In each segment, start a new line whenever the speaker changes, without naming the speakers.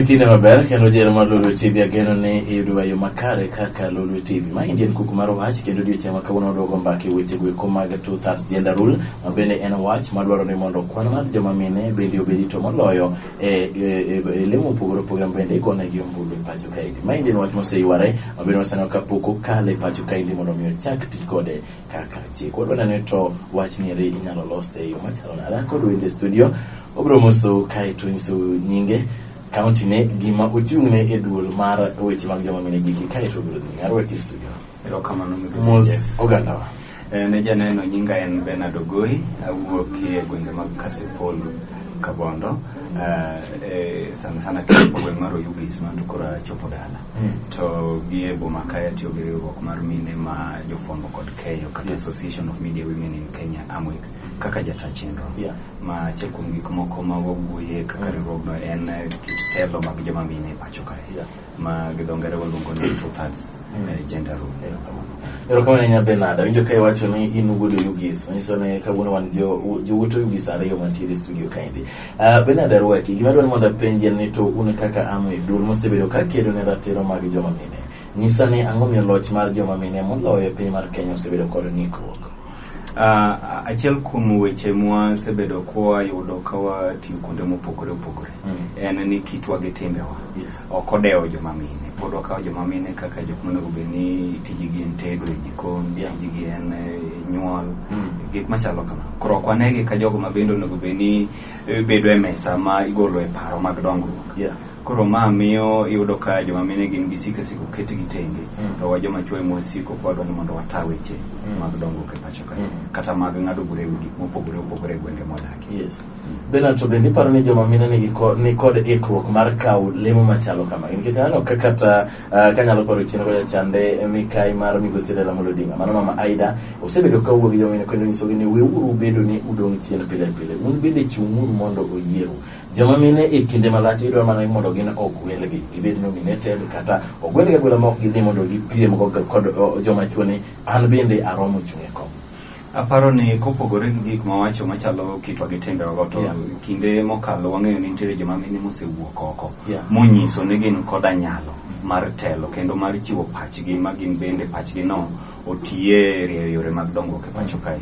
Kinde maber kendo jero mar Lolwe TV ageno ni iyudowa e yo makare kaka Lolwe TV. Ma endi en kuku mar wach kendo odiochieng' ma kawuono waduogo mbaka e weche goeko mag two thirds gender rule ma bende en wach madwaro ni mondo kwan mar joma mine bende obedi to moloyo e, e, e, e lemo mopogore opogore ma bende igonegi ombulu e pacho kaendi. Ma endi en wach moseyware ma bende waseneno kapok okalo e pacho kaendi mondo mi ochak ti kode kaka chik. Wadwa neno ni to wachni eri inyalo los e yo machalo nade. An kod wende e studio obiro mosou kae to onyisou nyinge kaunti ne gima ochung'ne e duol mar weche mag joma mine giki kae to obiro dhi. Arwaki e studio.
Erokamano migosi
Mos
Jeff.
ogandawa.
Ne janeno nyinga en Bernard Ogoi, awuok e gwenge mag Kasipul, Kabondo. Sana sana kichopo gweng' mar Oyugis mano to koro achopo dala. To gi e boma kae atiyo gi riwruok mar mine ma jofwambo kod keyo kata Association of Media Women in Kenya AMWIK kaka jata chenro. Ma achiel kuom gik moko ma wawuoye kaka riwruogno en kit telo mag joma mine e pacho kae. Ma gi dho ngere waluongo ni two thirds gender rule.
Erokamano ahinya Bernard. Awinjo ka iwacho ni in wuod Oyugis. Manyiso ni kawuono wan jo jowuot Oyugis ariyo mantiere e studio kaendi. Bernard arwaki. Gima adwaro ni mondo apenji en ni to un kaka AMWIK, duol mosebedo ka kedo ne ratiro mag joma mine. Nyisa ni ang'o miyo loch mar joma mine moloyo e piny mar Kenya osebedo kod ng'ikruok?
Achiel kuom weche mwasebedo kwayudo ka watiyo kuonde mopogore opogore en ni kitwa gi timbewa ok odewo joma mine. Pod wakawo joma mine kaka jok monego bed ni tijgi en tedo e jikon, tijgi en nyuol, gik machalo kama. Koro ok wanegi ka jogo ma bende onego bed ni bedo e mesa ma igolo e paro mag dongruok. Koro ma miyo iyudo ka joma mine gin gisiko siko oketgi tenge to wa joma chwo ema wasiko ka wadwa ni mondo wata weche mag dongruok e pacho kae kata mag ng'ado bura e wi gik mopogore opogore e gwenge mwadakie.
Yes. Bernard, to bende iparo ni joma mine nigi ni kod ikruok mar kawo lemo machalo kama? Nikech aneno ka kata kanyalo paro chien kocha chande mikai mar migosi Raila Amolo Odinga, mano mama Aida, osebedo ka wuoyo gi joma mine kendo nyisogi ni weuru bedo ni udong' chien pile pile, un bende chung'uru mondo oyieru. Joma mine e kinde malach idwaro mana ni mondo gin ogwelgi, gibed nominated kata ogwelgi agwela ma ok gidhi mondo gipiem go kod joma chuo ni an bende aromo chung' e kom.
Aparo ni kopogore gi gik mawacho machalo kitwa gi timbewago to kinde mokalo wang'eyo ni nitiere joma mine mosewuok oko monyiso ni gin koda nyalo mar telo kendo mar chiwo pachgi ma gin bende pachgi no otiye e rieyo yore mag dongruok e pacho kae.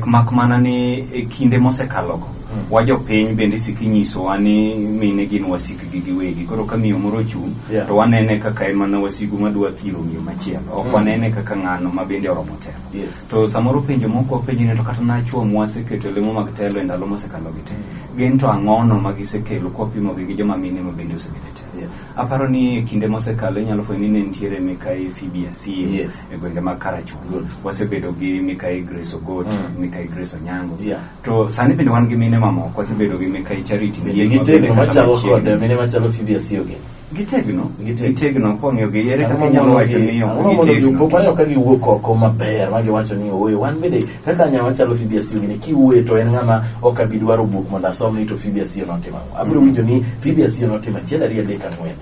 Mak mana ni e kinde mosekalogo wa jopiny bende isiko inyisowa ni mine gin wasikgi giwegi. Koro ka miyo moro ochung' to wanene kaka en mana wasigu madwa thiro miyo machielo. Ok wanene kaka ng'ano ma bende oromo telo. To samoro penjo moko wapenji ni to kata na chwo mwaseketo e lemo mag telo e ndalo mosekalo gi te, gin to ang'ono ma gisekelo kwapimogi gi joma mine ma bende osebedo e telo. Aparo ni e kinde mosekalo inyalo fwenyo ni ne nitiere Mikai Phoebe Asiyo e gwenge mag Karachuonyo. Wasebedo gi Mikai Grace Ogot, Mikai Grace Onyango. To sani bende wan gi mine mamoko, wasebedo gi Mikai Charity
Bende
Ngilu ma bende
gitegno
kata
machalo kod
machiegni.
mine machalo Phoebe Asiyo gin.
Gitegno,
Gitegno.
gitegno kwang'iyo gi ere
Ang'o
kaka inyalo
momonogi-
wacho ni
ang'o
ok
momonogi
gitegno.
pok waneno ka giwuok oko maber ma giwacho ni ooyo wan bende kaka nyama chalo Phoebe Asiyo gini kiwuoye to en ng'ama ok abi dwaro buk mondo asom ni to Phoebe Asiyo notimo ang'o. Abiro winjo ni Phoebe Asiyo notimo achiel ariyo adek ang'wen.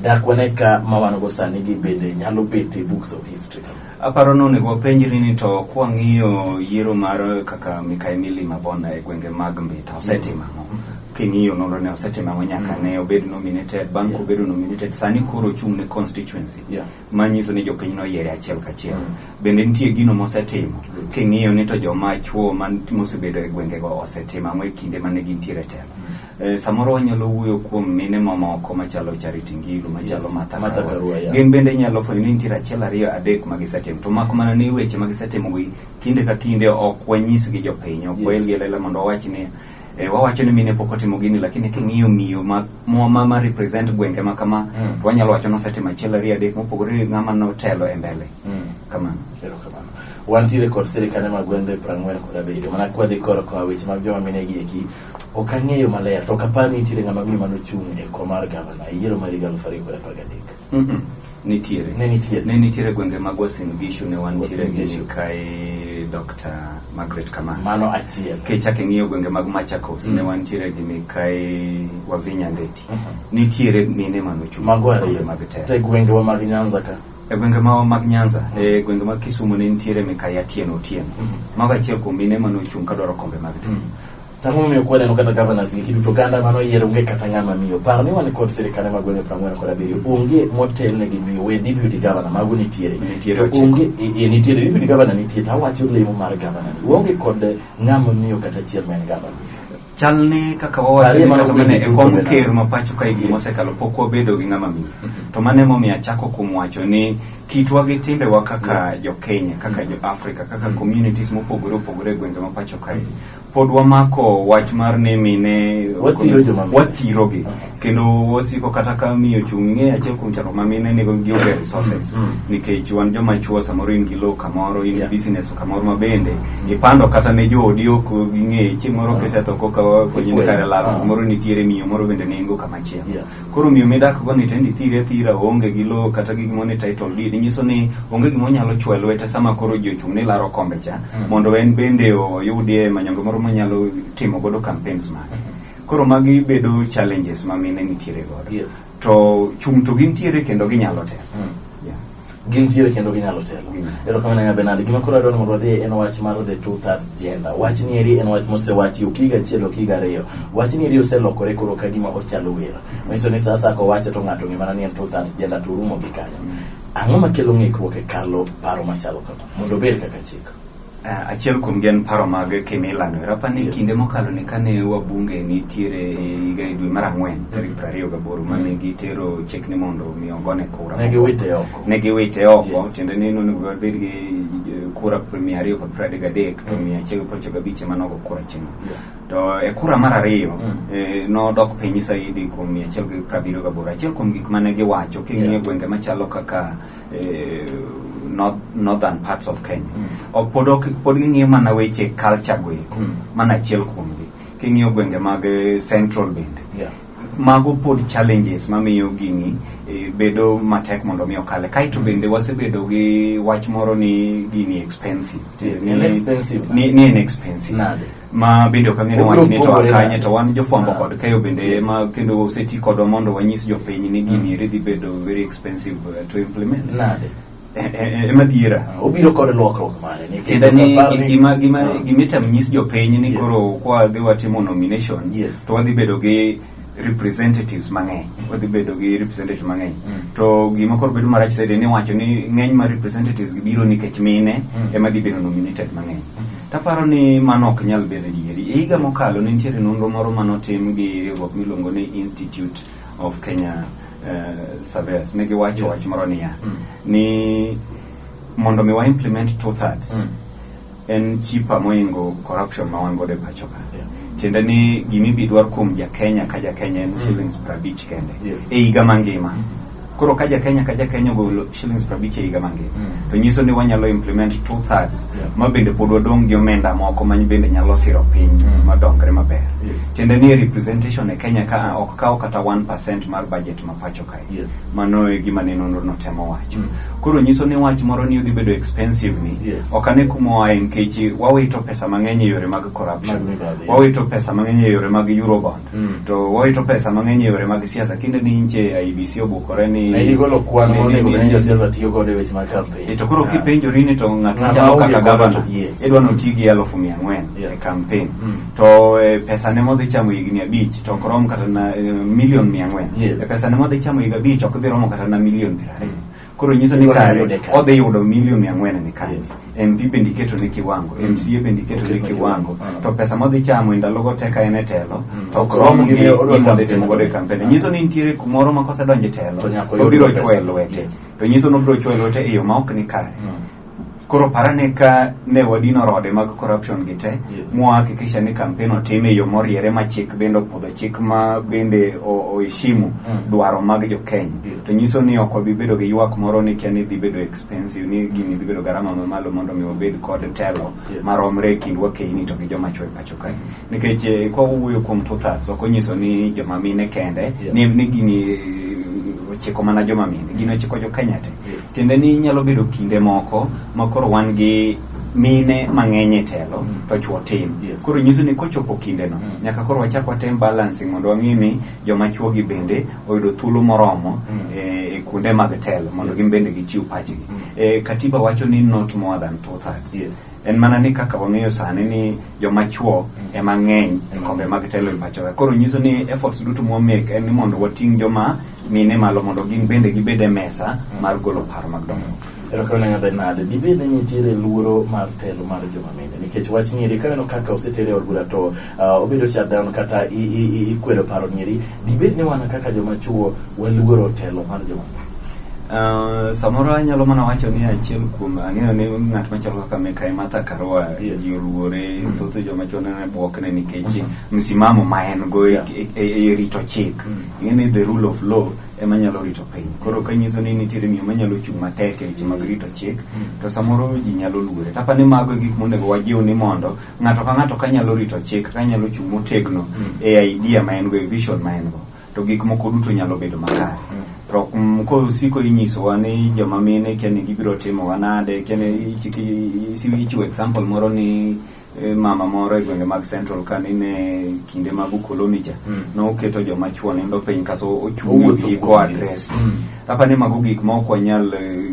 Dak wane ka ma wan go sani gi bende nyalo bet e books of history.
Aparo ni onego wapenjri ni to kwang'iyo yiero mar kaka Mikai Milly Mabona e gwenge mag Mbita osetimo ang'o? King'iyo nonro ne osetimo ang'o nyaka ne obed nominated, bang' kobedo nominated sani koro ochung' ne constituency manyiso ni jopiny noyiere achiel kachiel. Bende nitie gino mosetimo king'iyo ni to joma chuo mosebedo e gwengego osetimo ang'o e kinde mane gintiere e telo. Samoro wanyalo wuoyo kuom mine mamoko machalo Charity Ngilu, machalo Martha
Martha
Karua.
Karua, yeah.
Gin bende inyalo fwenyo ni nitiere achiel ariyo adek ma gisetimo. To mak mana ni weche ma gisetimo gi kinde ka kinde ok wanyis gi jopiny, ok waelgi e lela mondo wawach ni wawacho ni mine pok otimo gini lakini king'iyo miyo ma, ma, ma, ma represent gwenge ma kama to wanyalo wacho ni osetimo achiel ariyo adek mopogore gi ng'ama notelo e mbele. Kamano.
Erokamano. Wantiere kod sirikande mag gwenge 47. Mana kwadhi korka weche mag joma mine gi eki, ok ang'eyo maler to ok apar ni nitiere ng'ama miyo manochung' e kom mar gavana e yiero mar higa 2013.
Nitiere.
Ne nitiere.
Ne nitiere gwenge mag Uasin Gishu ne wantiere
Uasin
gi
Gishu.
Mikai Dr. Margaret Kamano.
Mano achiel.
Kichako ing'iyo gwenge mag Machakos ne wantiere gi Mikai Wavinya Ndeti. Nitiere mine manochung'
Mago
e kombe
ariyo.
mag telo.
To e gwengewa mag Nyanza ka.
E gwenge ma mag Nyanza, e gwenge mag Kisumu ne nitiere Mikai Atieno Otieno. Mago achiel kuom mine manochung' kadwaro kombe mag telo.
Tang'o momiyo ok waneno kata governors gi duto oganda mano yiero onge kata ng'ama miyo. Par ni wan kod sirkande mag gwenge 47 onge motelne gi miyo we deputy governor mago nitiere.
Nitiere
To
ochiko.
onge e, nitiere deputy governor nitie to awacho lemo mar governor. ni. Waonge kod ng'ama miyo kata achiel ma en governor.
Chal ni kaka wawacho
Parie
ni
mano
kata mana
gwenge
e kom
duto
ker
bende.
ma pacho ka higni mosekalo pok wabedo gi ng'ama miyo. To mano emomiyo achako kuom wacho ni kitwa gi timbewa kaka jo Kenya, kaka jo Africa, kaka communities mopogore opogore e gwenge ma pacho kae. Pod wamako wach mar ni mine
Wathiro joma mine.
wathirogi kendo wasiko kata ka miyo chung' ing'e achiel kuom chandruok ma mine nigo gionge resources nikech wan joma chuo samoro in gi lowo kamoro in gi
Yeah.
business kamoro ma bende ipando kata ne joodi ok ging'e chieng' moro kisetho koka wafwenyo ni
Ifwenyo.
kare lal kumoro nitiere miyo moro bende ne in go kamachielo
Yeah.
koro miyo midak go ni tendi thire thira oonge gi lowo kata gi gimoro ni title deed nyiso ni onge gima onyalo chwe lwete sama koro ji ochung' ni laro kombe cha mondo en bende oyudie manyonge moro monyalo timo godo campaigns mage koro magi bedo challenges ma mine nitiere godo
Yes.
to chung' to gintiere kendo ginyalo telo yeah.
Gintiere kendo ginyalo telo.
Ginyalo.
Erokamano ahinya Bernard. Gima koro adwaro ni mondo wadhi en wach mar the two thirds gender. Wach ni eri en wach mosewachi ok higa achiel ok higa ariyo. Wach ni eri oselokore koro ka gima ochalo wer. Manyiso ni sasa kowache to ng'ato ng'e mana ni en two thirds gender to orumo gi kanyo. Ang'o makelo ng'ikruok e kalo paro machalo kama mondo obed kaka chik?
Achiel kuom gi en paro mag kimila no. Apa ni
Yes.
kinde mokalo ni kane wabunge nitiere e higa e dwe mar ang'wen tarik 28 mane gitero chik ni mondo mi ogone kura.
Ne giwite oko.
Ne giwite oko,
Yes.
tiende ni nonego wabed gi kura 233 to 195 ema nogo kura chieng'no.
Yeah.
To e kura mar ariyo nodok piny saidi kuom 178. Achiel kuom gik mane giwacho king'iyo gwenge machalo kaka northern parts of Kenya. Ok pod ok pod ging'iyo mana weche culture go eko. Mana achiel kuomgi. King'iyo gwenge mag central bende.
Yeah.
Mago pod challenges mamiyo gini bedo matek mondo mi okale. Kaeto bende wasebedo gi wach moro ni gini expensive.
Yeah, en expensive.
Ni en expensive.
Nade?
Ma bende ok ang'e ni
Obiro
wach ni to
pogore
akanye
nade?
to wan jofwambo
Ah.
kod keyo bende
Yes.
ma kendo oseti kodwa mondo wanyis jopiny ni gini eri dhi bedo very expensive to implement.
Nade?
Ema adiera.
Obiro kod lokruok mare. Nikech
Tiende ni
ok apar ni-
gima gima gima item nyis jopiny ni
Yes.
koro kwa dhi watimo nominations
Yes.
to wadhi bedo gi representatives mang'eny wadhi bedo gi representatives mang'eny to gima koro bedo marach saidi ni wacho ni ng'eny mar representatives gi biro nikech mine ema dhi bedo nominated mang'eny taparo ni mano ok nyal bedo adieri e higa mokalo ne nitiere nonro moro manotim gi riwruok miluongo ni Institute of Kenya Surveyors ne giwacho
Yes.
wach moro niya ni mondo mi wa implement two thirds en cheaper moingo corruption ma wan godo e pacho ka
Yeah.
tiende ni gimibi dwar kuom jakenya ka jakenya en shillings 50 kende
Yes.
e higa mangima koro ka jakenya ka jakenya ogolo shillings 50 e higa mangima to nyiso ni wanyalo implement two thirds
Yeah.
ma bende pod wadong' gi omenda moko ma bende nyalo siro piny madongre maber
Yes.
tiende ni representation e Kenya ka ok kaw kata 1% mar budget ma pacho kae
Yes.
mano e gima ne nonro no temo wacho koro nyiso ni wach moro ni odhi bedo expensive ni
Yes.
ok ane kuma oaye nikech wawito pesa mang'eny e yore mag corruption
Mag mibadhi, yeah.
wawito pesa mang'eny e yore mag eurobond to wawito pesa mang'eny e yore mag siasa kinde ni nche IEBC obukore ni
Ne gigolo kwan
ni-
monego
ni-
bed ni josiasa tiyo godo e weche mag campaign.
E, to koro kipenjori ni to ng'at
Ng'ama
machalo
onge
kaka
godo
gavana
to- yes.
idwa noti gi 400,000
Yeah.
e campaign to pesa ne modhi chamo higni 5 to ok rom kata na milion 400
Yes.
e pesa ne modhi chamo higa 5 ok dhi romo kata na milion 20 koro nyiso ni
Idwa ni
kare
oyude kanye.
odhi yudo milion 400 ni kanye
Yes.
MP bende iketo ne kiwango MCA bende iketo ne
Oketo ne
kiwango
kiwango.
to pesa modhi chamo e ndalogo te ka en e telo to ok
Ok rom
rom
gi
gi
odwa
gima odhi
campaign.
timo godo e campaign nyiso ni nitiere kumoro ma kosedonjo e telo
To nyaka
to
oyud
obiro
pesa.
chwoye lwete
Yes.
to nyiso ni obiro chwoye lwete e yo ma ok ni kare koro parane ka ne wadino rode mag corruption gi te
Yes.
mwahakikisha ni campaign otim e yo moriere ma chik bende opudho chik ma bende oheshimu dwaro mag jo Kenya
Yes.
to nyiso ni ok wabi bedo gi ywak moro ni kia ni dhi bedo expensive ni gini dhi bedo garama mamalo mondo mi wabed kod telo
Yes.
maromre e kind wakeini to gi joma chwo e pacho kae nikech kwa wawuoyo kuom two thirds ok onyiso ni joma mine kende
Yeah.
ni gini ochiko mana joma mine gini ochiko jo Kenya te
Yes.
tiende ni nyalo bedo kinde moko ma koro wan gi mine mang'eny e telo to chwo tin. Koro nyiso ni kochopo kindeno nyaka koro wachak watem balancing mondo wang'i ni joma chwo gi bende oyudo thuolo moromo e kuonde mag telo mondo gin bende gichiw pachgi. Katiba wacho ni not more than 2/3. En mana ni kaka wang'eyo sani ni joma chwo ema ng'eny e kombe mag telo e pacho ka. Koro nyiso ni efforts duto mwamake en ni mondo wating' joma mine malo mondo gin bende gibed e mesa mar golo paro mag dongruok.
Erokamano nya Bernard. Dibed ni nitiere luoro mar telo mar joma mine nikech wach nieri kaneno kaka osetere e od bura to obedo shut down kata ikwedo paro nieri. Dibed ni wan kaka joma chuo waluoro telo mar joma mine?
Samoro anyalo mana wacho ni achiel kuom ang'eyo ni ng'at machalo kaka Mikai Martha Karua ji oluore, thoth joma chwo nene bwokne nikech msimamo ma en go e rito chik. Ing'e ni the rule of law ema nyalo rito piny. Koro kanyiso ni nitiere miyo manyalo chung' matek e weche mag rito chik, to samoro ji nyalo luore. To apani mago e gik monego wajiw ni mondo ng'ato ka ng'ato ka nyalo rito chik, ka nyalo chung' motegno e idea ma en go, e vision ma en go, to gik moko duto nyalo bedo makare. To kosiko inyisowa ni joma mine kia ni gibiro timowa nade, kia ni ichiwo example moro ni mama moro e gwenge mag Central ka ni ne kinde mag ukoloni cha noketo joma chuo nindo piny kaso ochung' e
Owuotho
wiyi
kuomgi.
ko address. Apa ni mago gik ma ok wanyal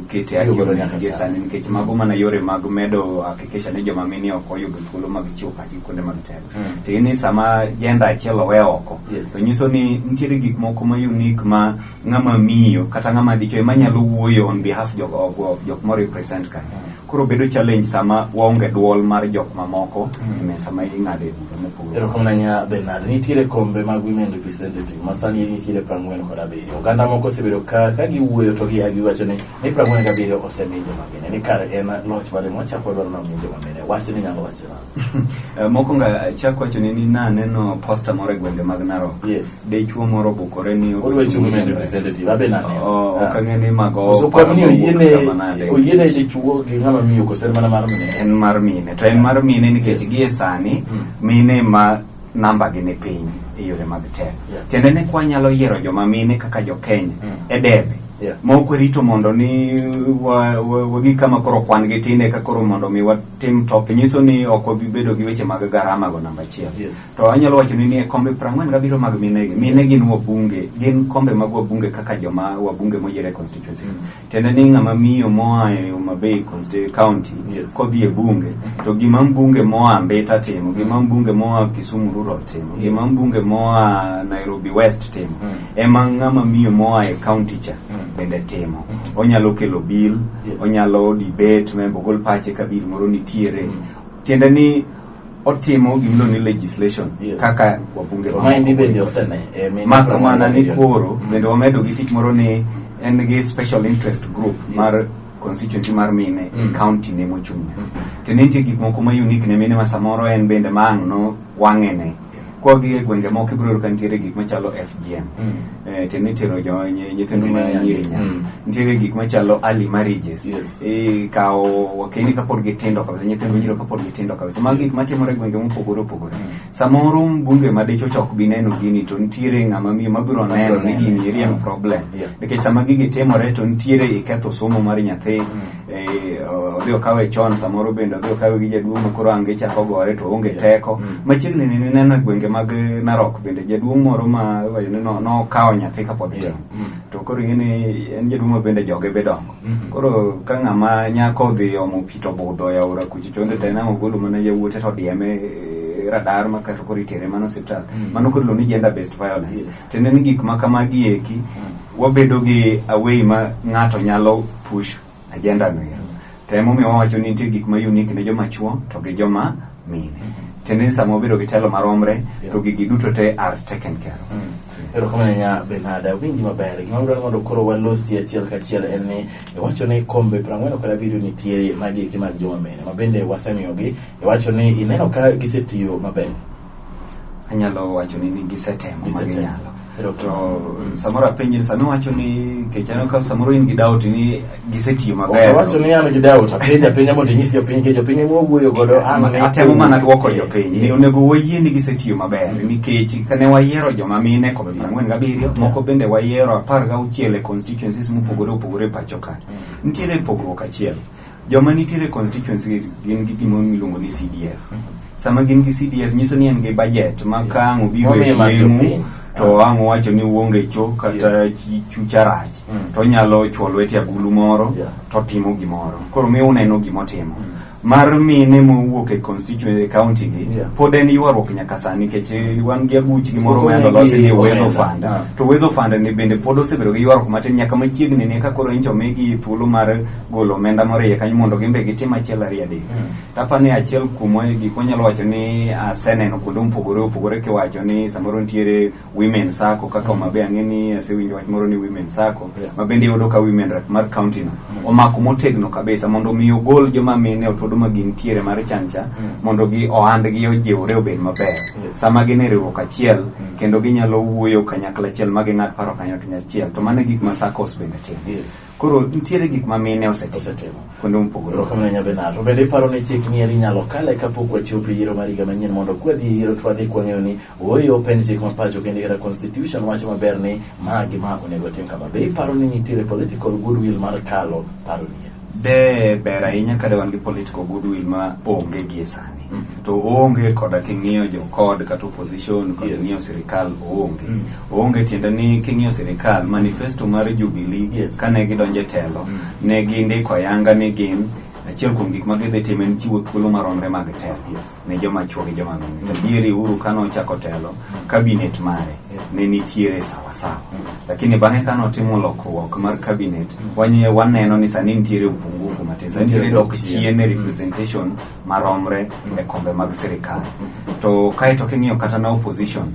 kete
Tiyo godo
argument
nyaka
gi
sani.
sani nikech mago mana yore mag medo hakikisha ni joma mine ok oyudo thuolo mag chiwo pachgi kuonde mag telo. To ni sama gender achiel owe oko, to nyiso ni nitiere gik moko ma unique ma ng'ama miyo kata ng'ama dichuo ema nyalo wuoyo on behalf of jok mo represent kanyo. Koro bedo challenge sama waonge duol mar jok mamoko e mesa ma ing'ade bura mopogore.
Erokamano nya Bernard. Nitiere kombe mag women representative ma sani nitiere 47. Oganda moko osebedo ka giwuoyo to gia giwacho ni 47 osemi joma mine. Ni kare en loch mane mwachako wadwaro ni omi joma mine. Wach ni nyalo wacho nang'o?
Mokwongo achak wacho ni naneno poster moro e gwenge mag Narok. Dichuo moro obukore ni
Odwa chung' women representative. Abe naneno.
Ok ang'e ni mago
Koso
paro
kom ni
mowuok kama nade.
oyiene dichuo gi ng'ama miyo koso en mana mar mine?
En mar mine. To en mar mine nikech gie sani mine ma namba gi ni piny e yore mag telo. Tiende ni kwanyalo yiero joma mine kaka jo Kenya e debe ma ok warito mondo ni wagik kama koro kwan gi tin eka koro mondo mi watim top nyiso ni ok wabi bedo gi weche mag garama go namba achiel. To anyalo wacho ni e kombe 47 mag mine gi, mine gin wabunge, gin kombe mag wabunge kaka joma wabunge moyier e constituency. Tiende ni ng'ama miyo moa e Homa Bay county kodhi e bunge to gima mbunge moa Mbita timo, gima mbunge moa Kisumu Rural timo, gima mbunge moa Nairobi West timo, ema ng'ama miyo moa e county cha bende timo. Onyalo kelo bill, onyalo debate, membo gol pache ka bill moro nitiere. Tiende ni otimo gimiluongo ni legislation kaka wabunge
To maendi
mamoko.
bende osene mine
Mak mana ni
47.
koro bende wamedo gi tich moro ni en gi special interest group mar constituency mar mine e county ne mochung'ne. To nitie gik moko ma unique ne mine ma samoro en bende ma ang' no wang'e ne. Kwa gi e gwenge moko ibiro yudo ka nitiere gik machalo FGM. To nitero jo nyithindo ma
Mine
nyiri
nyange.
nyange. Nitiere gik machalo early marriages. Ikawo wakeni kapod gitindo kabisa, nyithindo nyiri kapod gitindo kabisa. Magi gik matimore e gwenge mopogore opogore. Samoro mbunge ma dichuo cha ok bi neno gini to nitiere ng'ama miyo mabiro neno ni gini eri en problem. Nikech sama gigi timore to nitiere iketho somo mar nyathi, odhi okawe chon, samoro bende odhi okawe gi jaduong' ma koro ang' gichako gore to oonge teko. Machiegni ni nineno e gwenge mag Narok bende jaduong' moro ma iwacho ni nokawo nyathi kapod tin. To koro ing'e ni en jaduong' ma bende joge be dongo. Koro ka ng'ama nyako odhi omo pi to budho e aora kucho chonde to en ang' ogolo mana yawuote to odieme radar ma kato koro itere mana osiptal. Mano koro iluongo ni gender based violence. Tiende ni gik ma kamagi eki wabedo gi a way ma ng'ato nyalo push agenda no ero. To emomiyo wawacho ni nitie gik ma unique ne joma chuo to gi joma mine. Tiende ni sama wabedo gi telo maromre to gigi duto te are taken care of.
Erokamano nya Bernard, awinji maber. Gima adwaro mondo koro walosi achiel kachiel en ni iwacho ni kombe 47 nitiere magi eki mag joma mine ma bende wasemiyogi. Iwacho ni ineno ka gisetiyo maber.
Anyalo wacho ni gisetemo ma
Gisetemo.
ginyalo. To samoro apenji ni sama iwacho ni kech aneno ka samoro in gi doubt ni gisetiyo maber.
Ok awacho ni an gi doubt, apenjo apenja mondo inyis jopiny nikech jopiny ema wawuoyo godo. An ne
Atemo mana duoko jopiny ni onego wayie ni gisetiyo maber nikech kane wayiero joma mine kombe 47 moko bende wayiero 16 e constituencies mopogore opogore e pacho ka. Nitiere pogruok achiel. Joma nitiere constituency gin gi gima iluongo ni CDF. Sama gin gi CDF nyiso ni en gi budget ma ka ang' obiro e
Momiyo mar
gweng'u
jopiny.
to ang' owacho ni uonge cho kata
Yes.
chucha rach to onyalo chwo lwete agulu moro to timo gimoro. Koro miyo uneno gimotimo. Mar mine mowuok e constituency e county gi pod en ywaruok nyaka sani nikech wan gi aguch gi moro
Pok
ma olosi ni
omigi
Uwezo
omenda.
Fund. To Uwezo Fund ni bende pod osebedo gi ywaruok matin nyaka machiegni ni ka koro nyocha omigi thuolo mar golo omenda moro e iye kanyo mondo gin be gitim achiel ariyo adek. To aparo ni achiel kuom gik mwanyalo wacho ni aseneno kuonde mopogore opogore kiwacho ni samoro nitiere women sacco kaka Homa Bay ang'e ni asewinjo wach moro ni women sacco ma bende iyudo ka women rep mar county no omako motegno kabisa mondo mi ogol joma mine otodo ma gintiere mar chancha mondo gi ohandgi ojiwre obed maber sama gin e riwruok achiel kendo ginyalo wuoyo kanyakla achiel ma ging'ad paro kanyakla achiel to mano e gik ma SACCOs bende timo. Koro nitiere gik ma mine osetimo kuonde mopogore.
Erokamano ahinya Bernard. To bende iparo ni chik ni eri inyalo kale kapok wachopo e yiero mar higa manyien mondo kwadhi e yiero to wadhi kwang'eyo ni ooyo pend chik ma pacho kendo kata constitution wacho maber ni ma gi ma onego tim kama. Be iparo ni nitiere political goodwill mar kalo paro ni eri?
De ber ahinya ka de wan gi political goodwill ma onge gie sani. To oonge koda king'iyo jo kod kata opposition kod king'iyo sirikal oonge. Oonge tiende ni king'iyo sirikal manifesto mar Jubilee kane gidonjo e telo ne gindiko ayanga ni gin achiel kuom gik ma gidhi timo en chiwo thuolo maromre mag telo ne joma chuo gi joma mine. To adieri Uhuru kane ochako telo cabinet mare ne nitiere sawa sawa. Lakini bang'e kane otimo lokruok mar cabinet waneno ni sani nitiere upungufu matin. Sani nitiere dok chien e representation maromre e kombe mag sirikal. To kaeto king'iyo kata na opposition,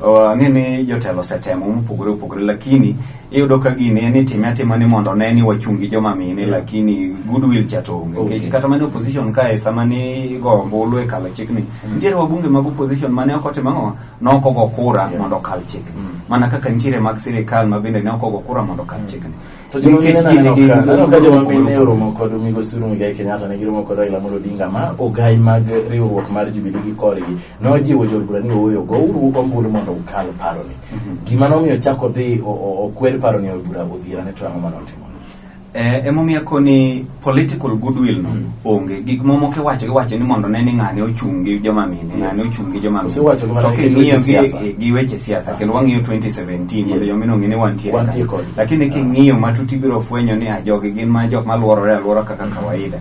ang'e ni jotelo osetemo mopogore opogore, lakini iyudo ka gini en itime atima ni mondo one ni wachung' gi joma mine, lakini goodwill cha to onge. Nikech kata mana opposition kae sama ni igo ombulu e kalo chikni, nitiere wabunge mag opposition mane ok otimo ang'o, ne ok ogo kura mondo okal chikni. Mana kaka nitiere mag sirikal ma bende ne ok ogo kura mondo okal chikni.
To joma
Nikech
mine naneno
gini
ka
gin
naneno ka joma
mopogore
mine
opogore.
oromo kod migosi Uhuru Muigai Kenyatta ne giromo kod Raila Amolo Odinga ma ogai mag riwruok mar Jubilee gi korgi nojiwo jood bura ni ooyo gouru ombulu mondo ukal paroni. Gima nomiyo chako dhi okwer paroni e od bura odhiera ne to ang'o mane otimore?
Emomiyo akoni political goodwill no onge. Gik mamoko iwacho iwacho ni mondo ne ni ng'ane ochung' gi joma mine, ng'ane ochung' gi joma mine.
Osewacho gi mana
To
nikech
king'iyo
weche siasa.
gi weche siasa kendo wang'iyo 2017 mondo joma mine ong'e ni wantiere
Wantie
kanyo.
kodgi.
Lakini king'iyo matut ibiro fwenyo ni ah, jogi gin ma jok maluorore aluora kaka kawaida.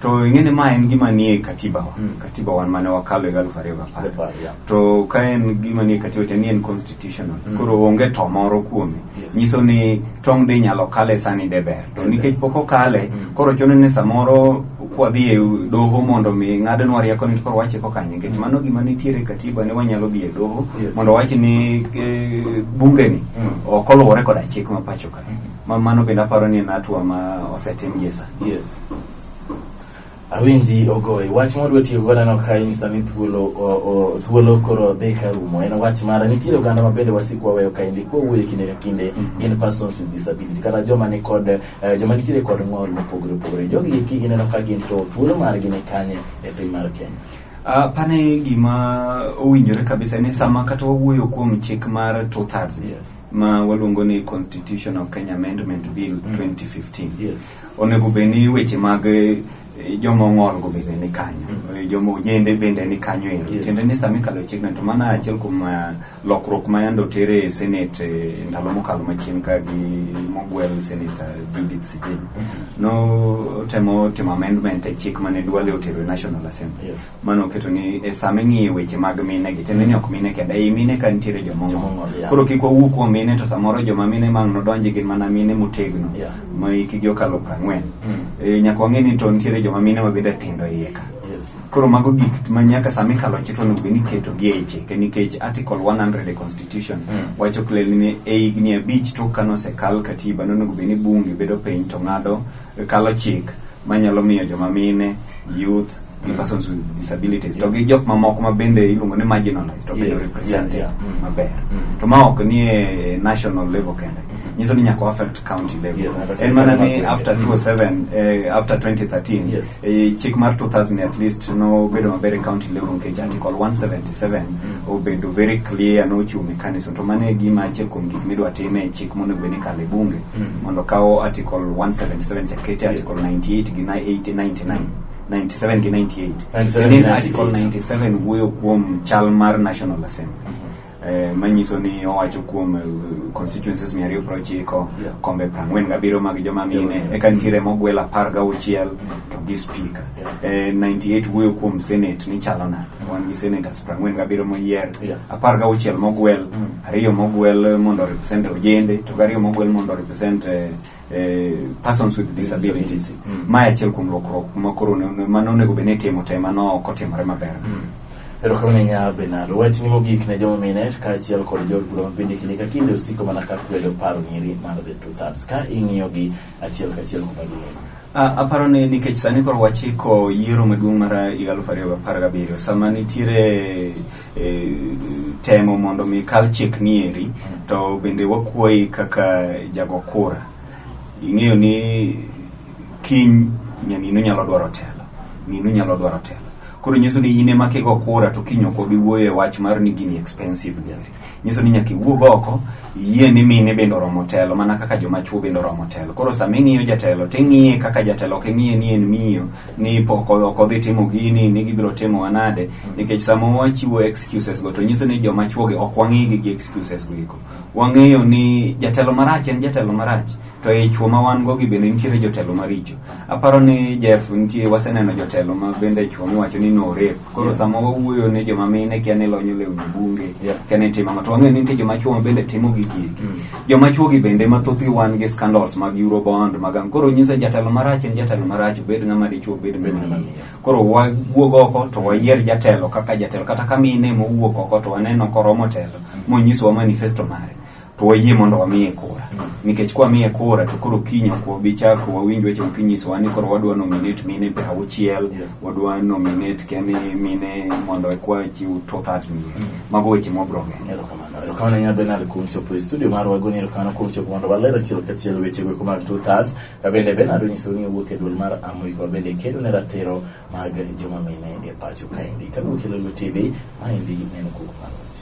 To ing'e ni ma en gima nie katiba wa. Katiba wan mane wakalo higa 2010.
Apar, yeah.
To ka en gima nie katiba to ni en constitutional. Koro onge to moro kuome. Nyiso ni tong' de inyalo kale sani de ber. To nikech pok okale, koro chuno ni samoro kwadhi e doho mondo mi ng'adnwa rieko ni to koro wachiko kanye. Nikech mano gima nitiere e katiba ni wanyalo dhi e doho mondo wach ni bunge ni ok oluwore koda chik ma pacho ka. Ma mano bende aparo ni en hatua ma osetim gie sani.
Awinji ogoyi. Wach ma wadwa tiyo godo aneno ka inyisa ni thuolo thuolo koro dhi ka rumo. En wach mar nitiere oganda ma bende wasiko waweyo kaendi kwa wuoyo kinde ka kinde gin persons with disability kata joma ni kod joma nitiere kod ng'ol mopogore opogore. Jogi eki ineno ka gin to thuolo margi ni kanye e piny mar Kenya?
Pane gima owinjore kabisa ni sama kata wawuoyo kuom chik mar 2/3 ma waluongo ni Constitution of Kenya Amendment Bill 2015 onego bed ni weche mag joma ong'ol go bende ni kanyo. Joma ojende bende ni kanyo ero. Tiende ni sama ikalo chikno to mana achiel kuom lokruok ma yande otere e Senate ndalo mokalo machien ka gi mogwel Senator Judith Siteny. No temo timo amendment e chik mane Duale otero e National Assembly. Mano oketo ni e sama ing'iyo weche mag mine gi tiende ni ok mine kende ei mine ka nitiere joma ong'ol. Koro kik wawuo kuom mine to samoro joma mine mang' nodonji gin mana mine motegno ma hikgi okalo 40. Nyaka wang'e ni to nitiere joma mine ma bende tindo e iye ka. Koro mago gik ma nyaka sama ikalo chik to onego bed ni iketo gi ei chike nikech Article 100 e Constitution wacho clearly ni e higni 5 tok kane osekal katiba nonego bed ni bunge bedo piny to ng'ado kalo chik manyalo miyo joma mine, youth gi persons with disabilities to gi jok mamoko ma bende iluongo ni marginalized to bedo represented maber. To ma ok ni e national level kende. Nyiso ni nyaka affect county level. Yes, en mana ni after 2007, after 2013, chik mar 2000 at least nobedo maber e county level nikech article 177 obedo very clear, nochiwo mechanism. To mano e gima achiel kuom gik midwa tim e chik monego bed ni kalo e bunge, mondo kaw article 177 cha kete article 98 gi 80, 99, 97 gi 98.
97
Ni
gi 98.
Article 97 wuoyo kuom chal mar National Assembly, manyiso ni owacho kuom constituencies 290, kombe 47 mag joma mine, eka nitiere mogwel 16 to gi speaker. 98 wuoyo kuom senate ni chalo nade, wan gi senators 47 moyier, 16 mogwel, ariyo mogwel mondo represent ojende to gariyo mogwel mondo represent persons with disabilities. Mae achiel kuom lokruok ma koro mano onego bed ni itimo te mano ok otimore maber.
Erokamano ahinya, Bernardo. Wachni mogik ne joma mine kaachiel kod jood bura ma bende kinde ka kinde osiko mana ka kwedo paro nyiri mar the two thirds ka ing'iyo gi achiel kachiel kuma ginego.
Aparo ni nikech sani koro wachiko yiero maduong' mar higa 2017, sama nitiere temo mondo mi kal chik nieri, to bende wakwayi kaka jago kura, ing'eyo ni kiny nyaminu nyalo dwaro telo, minu nyalo dwaro telo, koro nyiso ni in ema kigo kura to kiny ok obi wuoyo e wach mar ni gini expensive nieri. Nyiso ni nyaka iwuog oko, iyie ni mine bende oromo telo mana kaka joma chuo bende oromo telo. Koro sama ing'iyo jatelo ting'iye kaka jatelo, ok ing'iye ni en miyo, ni pok ok odhi timo gini, ni gibiro timo nade, nikech sama wachiwo excuses go to nyiso ni joma chuo gi ok wang'igi gi excuses go eko. Wang'eyo ni jatelo marach en jatelo marach, to e chuo ma wan go gi bende nitiere jotelo maricho. Aparo ni Jeff nitie, waseneno jotelo ma bende chuo miwacho ni no rape. Koro sama wawuoyo ni joma mine kia ni lonyo lewni bunge, kia ni timo ang'o, to wang'eyo ni nitie joma chuo ma bende timo gigi eki. Joma chuo gi bende mathothgi wan gi scandals mag Eurobond mag ang'o. Koro nyiso jatelo marach en jatelo marach, obed ng'ama dichuo, obed ng'ama miyo. Koro wawuog oko to wayier jatelo kaka jatelo, kata ka mine mowuok oko to waneno koromo telo monyisowa manifesto mare, to wayie mondo wamiye kura, nikech kwamiye kura to koro kiny ok wabi chako wawinj weche moko inyisowa ni koro wadwa nominate mine 60, wadwa nominate kia ni mine mondo ekwa chiw two thirds ni. Mago weche mwabro geng'o.
Erokamano. Erokamano ahinya, Bernard, kuom chopo e studio marwa. Goni erokamano kuom chopo mondo waler achiel kachiel weche go mag two thirds. Ka bende Bernard onyiso ni owuok e duol mar Amoiko bende kedo ne ratiro mag joma mine e pacho kaendi. Kawuok e Lolwe TV, maendi neno kuku mar wach.